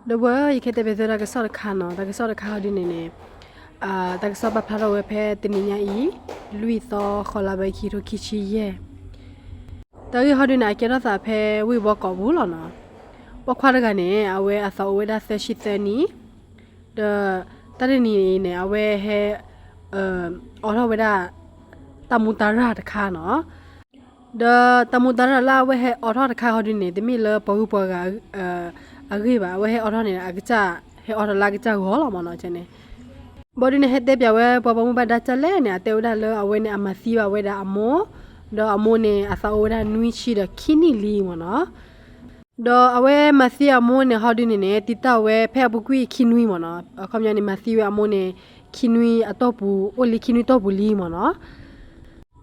ဒီပုၢ်ဝဲၢ် ယကတဲဘၣ်သုတၢ်ကစီၣ်တခါနီၤ, တၢ်ကစီၣ်တခါဟီဒုန့ၣ်န့ၣ် တၢ်ကစီၣ်ပာ်ဖျါထီၣ်ဝဲဖဲတနံၤညါအံၤ လွံၢ်သီ ဃီလါဘဲ ခံကထိခံဆံယဲၢ်. တၢ်ဂ့ၢ်ဟီဒုန့ၣ် အကဲထီၣ်သးဖဲဝ့ၢ်ဘီကီးပူၤလီၤနီၤ. ပိာ်ခွါတဂၤန့ၣ် အဝဲအသးအိၣ်ဝဲဒၣ်သၢဆံသၢနံၣ်, ဒီးတၢ်တနံၤအံၤန့ၣ် အဝဲဟဲ အိးထီၣ်ဝဲဒၣ် တၢ်မူတၢ်ရၢ်တခါနီၤ. ဒီးတၢ်မူတၢ်ရၢ်လၢအဝဲဟဲအိးထီၣ်တခါဟီဒုန့ၣ် တမ့ၢ်လၢပှၤဂုၤပှၤဂၤအဂ့ၢ်ဘၣ်, အဝဲဟဲအိးထီၣ်န့ၣ် အကစၢ်ဟဲအိးထီၣ်လၢအကစၢ်ဂီၢ်လီၤမ့ၢ်နီၤ. န့ၣ် ဘီဒုန့ၣ် ဟဲတဲပၠးဝဲပှၤဘၣ်မူဘၣ်ဒါကၢ်လဲၣ်န့ၣ် အတဲဝဲဒၣ်လၢအဝဲန့ၣ် အမၤသံဘၣ်ဝဲဒၣ်အမိၢ်, ဒီးအမိၢ်န့ၣ် အသးအိၣ်ဝဲဒၣ်နွံဆံဒီးခံနံၣ်လံမ့ၢ်နီၤ. ဒီးအဝဲမၤသံအမိၢ်န့ၣ် ဟီဒုန့ၣ်န့ၣ် တံာ်တာ်ဝဲဖဲအပူၤကွံာ်ခံနွံမ့ၢ်နီၤ. အခီပညီန့ၣ် မၤသံဝဲအမိၢ်န့ၣ် ခံနွံအတီၢ်ပူၤ အိၣ်လံခံနွံတီၢ်ပူၤလံမ့ၢ်နီၤ.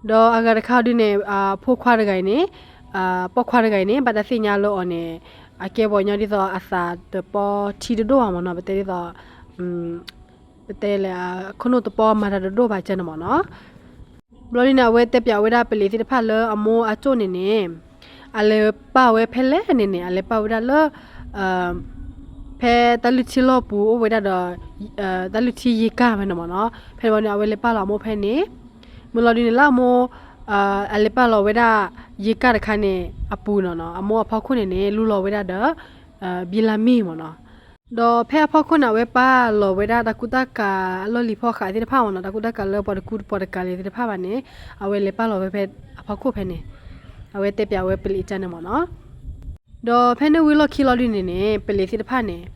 ဒီးအဂၤတခါဟီဒုန့ၣ် အဖိခွါတဂၤအံၤန့ၣ် ပိာ်ခွါတဂၤအံၤန့ၣ် ဘၣ်တၢ်သ့ၣ်ညါလၢအီၤန့ၣ် အကဲပှၤကညီဒ်သိးအသးတပီထံတဒိၣ်ဘၣ်မ့ၢ်နီၤ, ပတဲဒ်သိး ပတဲလဲၣ် ခိၣ်နူာ်တပီမၤတၢ်တဒိၣ်ဘၣ်ကဲန့ၣ်မ့ၢ်နီၤ. ဘျီဒုန့ၣ် အဝဲတဲပၠးဝဲဒၣ်ပလံၤသ့ၣ်တဖၣ်လၢအမိၢ်အကၠိၣ်န့ၣ်န့ၣ် အလဲၤပာ်ဝဲဖဲလဲၣ်န့ၣ်န့ၣ် အလဲၤပာ်ဝဲဒၣ်လၢ ဖဲတၢ်လုၢ်ထံလီၢ်ပူၤအိၣ်ဝဲဒၣ်ဒီး တၢ်လုၢ်ထံယ့ကၢ်ဖဲန့ၣ်မ့ၢ်နီၤ. ဖဲန့ၣ်ဘီဒုန့ၣ် အဝဲလဲၤပာ်လီၤအမိၢ်ဖဲန့ၣ်, မုၢ်လီၤဒုန့ၣ် လၢအမိၢ် အလဲၤပာ်လီၤဝဲဒၣ် ယ့ကၢ်တခါန့ၣ် အပူၤနီၤနီၤ အမိၢ်အဖီခိၣ်န့ၣ်န့ၣ် လူလီၤဝဲဒၣ်ဒီး ဘံလါမ့ၢ်မ့ၢ်နီၤ. ဒီးဖဲအဖီခိၣ်န့ၣ် အဝဲပာ်လီၤဝဲဒၣ်တၢ်ကူတၢ်ကၤအလီၢ်လံၤဖီဃးသ့ၣ်တဖၣ်မ့ၢ်နီၤ, တၢ်ကူတၢ်ကၤလၢပှၤတကူပှၤတကၤလံသ့ၣ်တဖၣ်ဘၣ်န့ၣ် အဝဲလဲၤပာ်လီၤဝဲဖဲအဖီခိၣ်ဖဲန့ၣ်, အဝဲတဲပၠးဝဲပလံၤကၢ်န့ၣ်မ့ၢ်နီၤ. ဒီးဖဲန့ၣ်ဝံၤလီၢ်ခံလီၤဒုန့ၣ်န့ၣ် ပလံၤသ့ၣ်တဖၣ်န့ၣ်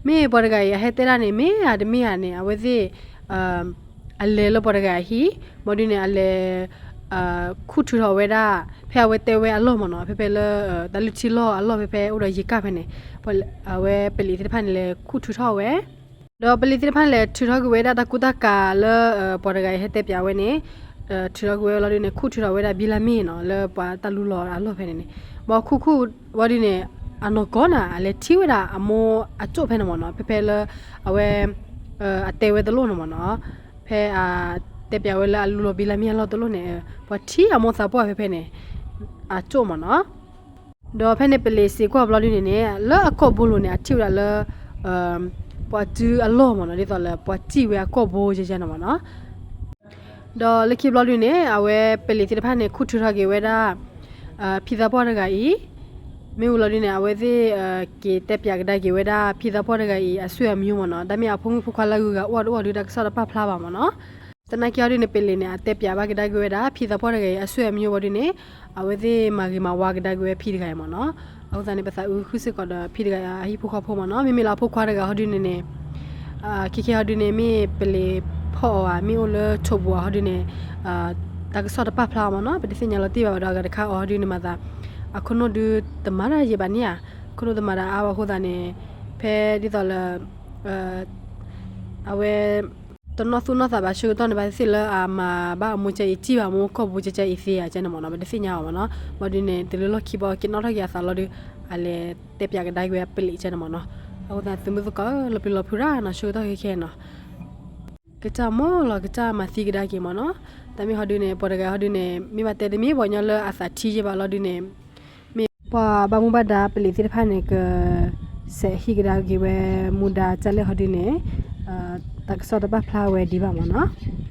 မ့ၢ်ပှၤတဂၤအံၤ အဟဲတဲဒၣ်န့ၣ် မ့ၢ်ဧါတမ့ၢ်ဧါန့ၣ် အဝဲသ့ၣ် အလဲၤလၢပှၤတဂၤအဟံၣ်, ဘီဒုန့ၣ် အလဲၤ ခူၣ်ထုးထီၣ်ဝဲဒၣ် ဖဲအဝဲတဲဝဲအလီၢ်မ့ၢ်နီၤ, ဖဲဖဲလၢ တၢ်လုၢ်ထံလီၢ်အလီၢ်ဖဲဖဲအိၣ်ဒီးယ့ကၢ်ဖဲန့ၣ်, အဝဲပလံၤသ့ၣ်တဖၣ်န့ၣ် လဲၤခူၣ်ထုးထီၣ်ဝဲ, ဒီးပလံၤသ့ၣ်တဖၣ်န့ၣ် လဲၤထုးထီၣ်က့ၤဝဲဒၣ်တၢ်ကူတၢ်ကၤလၢ ပှၤတဂၤအံၤဟဲတဲပၠးဝဲန့ၣ်, ထုးထီၣ်က့ၤဝဲလီၤဒုန့ၣ် ခူၣ်ထုးထီၣ်ဝဲဒၣ်ဘံလါမ့ၢ်နီၤ လၢပှၤတၢ်လူလီၤအလီၢ်ဖဲန့ၣ်န့ၣ်, ဘီခူၣ်ခူၣ်ဝံၤဒုန့ၣ် အနီၢ်ကီၢ်န့ၣ် အလဲၤထံၣ်ဝဲဒၣ်အမိၢ်အကၠိၣ်ဖဲန့ၣ်မ့ၢ်နီၤ, ဖဲဖဲလၢ အဝဲ အတဲဝဲတလိၣ်န့ၣ်မ့ၢ်နီၤ, ဖဲအတဲပၠးဝဲလၢအလူလီၤဘံလါမ့ၢ်အလီၢ်တလိၣ်န့ၣ် ပှၤထံၣ်အမိၢ်သးပှၢ်ဖဲဖဲန့ၣ် အကၠိၣ်မ့ၢ်နီၤ. ဒီးဖဲန့ၣ်ပလံၤစ့ၢ်ကီးဘျီဒုန့ၣ်န့ၣ် လၢအကိာ်ဘိလိၤန့ၣ် အထံၣ်ဝဲဒၣ်လၢ ပှၤတုၤအလီၢ်မ့ၢ်နီၤ, ဒ်သိးလၢပှၤတံၢ်ဝဲအကိာ်ဘိယဲယဲန့ၣ်မ့ၢ်နီၤ. ဒီးလၢခံဘျီဒုန့ၣ် အဝဲပလံၤသ့ၣ်တဖၣ်န့ၣ် ခူၣ်ထုးထီၣ်က့ၤဝဲဒၣ် ဖံသးပှၢ်တဂၤအံၤ, မ့ၢ်ဝံၤလီၤဒုန့ၣ် အဝဲသ့ၣ် က့ၤတဲပၠးကဒါက့ၤဝဲဒၣ် ဖံသးပှၢ်တဂၤအံၤ အဆွေအမျိုးမ့ၢ်နီၤ, တၢ်မ့ၢ်အဖိမုၣ်ဖိခွါလၢအဂုၤအဂၤအိၣ်တအိၣ်ဒု တၢ်ကစီၣ်တပာ်ဖျါဘၣ်မ့ၢ်နီၤ. သနာ်က့အီၤဒုန့ၣ် ပလံၤန့ၣ် အတဲပၠးဘၣ်ကဒါက့ၤဝဲဒၣ် ဖံသးပှၢ်တဂၤအံၤ အဆွေအမျိုးဘၣ်ဒုန့ၣ် အဝဲသ့ၣ်မၤဂ့ၤမၤဝါကဒါက့ၤဝဲဖံတဂၤအံၤမ့ၢ်နီၤ. အဃိသတးန့ၣ် ပသးအုးဃုာ်စ့ၢ်ကီးဒီးဖံတဂၤအံၤအဟံၣ်ဖိဃီဖိမ့ၢ်နီၤ. မ့မ့ၢ်လၢအဖိခွါတဂၤဟီဒုန့ၣ်န့ၣ် ခဲခဲဟီဒုန့ၣ် မ့ၢ်ပလံၤဖီၣ်အီၤဧါ မ့ၢ်အိၣ်လၢထိးပူၤအီၤဟီဒုန့ၣ် တၢ်ကစီၣ်တပာ်ဖျါအီၤမ့ၢ်နီၤ. ပတသ့ၣ်ညါလီၤတံၢ်ဘၣ်ဝဲဒီး အဂၤတခါအီၤဟီဒုန့ၣ်မၤသး အခိၣ်နူာ်ဒုတမၤတၢ်ယံာ်ဘၣ်န့ၣ်ဧါ, အခိၣ်နူာ်တမၤတၢ်အါဘၣ်အဃိသတးန့ၣ် ဖဲဒ်သိးလၢ အဝဲ တနီၣ်သူၣ်နီၣ်သးဘၣ် ဆၢကတီၢ်န့ၣ် ဘၣ်သ့ၣ်သ့ၣ်လၢအမၤဘၣ်အမိၢ်ကဲအံၤ တံၢ်ဘၣ်အမိၢ်ကိာ်ဘိကဲကဲအံၤသ့ဧါ ကဲန့ၣ်မ့ၢ်နီၤ ပတသ့ၣ်ညါအီၤမ့ၢ်နီၤ. ဘၣ်ဒုန့ၣ် တုၤလၢလီၢ်ခံဘီက့ၤနီၣ်ထီၣ်က့ၤအသးလီၤဒု အလဲၤတဲပၠးကဒါက့ၤဝဲအပလံၤကဲန့ၣ်မ့ၢ်နီၤ. အဃိသတးသုးမုၢ်သကိး လီၤပျံၤလီၤဖုးရၣ်နီၤ ဆၢကတီၢ်ခဲခဲနီၤ ကစၢ်မိၢ်လီၤ ကစၢ်မၤသံကဒါက့ၤမ့ၢ်နီၤ. တၢ်မ့ၢ်ဟီဒုန့ၣ် ပှၤတဂၤဟီဒုန့ၣ် မ့ၢ်ဘၣ်တဲတမံၤပှၤကညီလၢအသးထံယဲၢ်ဘၣ်လီၤဒုန့ၣ် မ့ၢ်ပှၤဘၣ်မူဘၣ်ဒါပလံၤသ့ၣ်တဖၣ်န့ၣ် ကစဲးဟံၣ်ကဒါက့ၤဝဲမူဒါကၢ်လဲၣ်ဟီဒုန့ၣ် တၢ်ကစီၣ်တပာ်ဖျါဝဲဒံးဘၣ်မ့ၢ်နီၤ.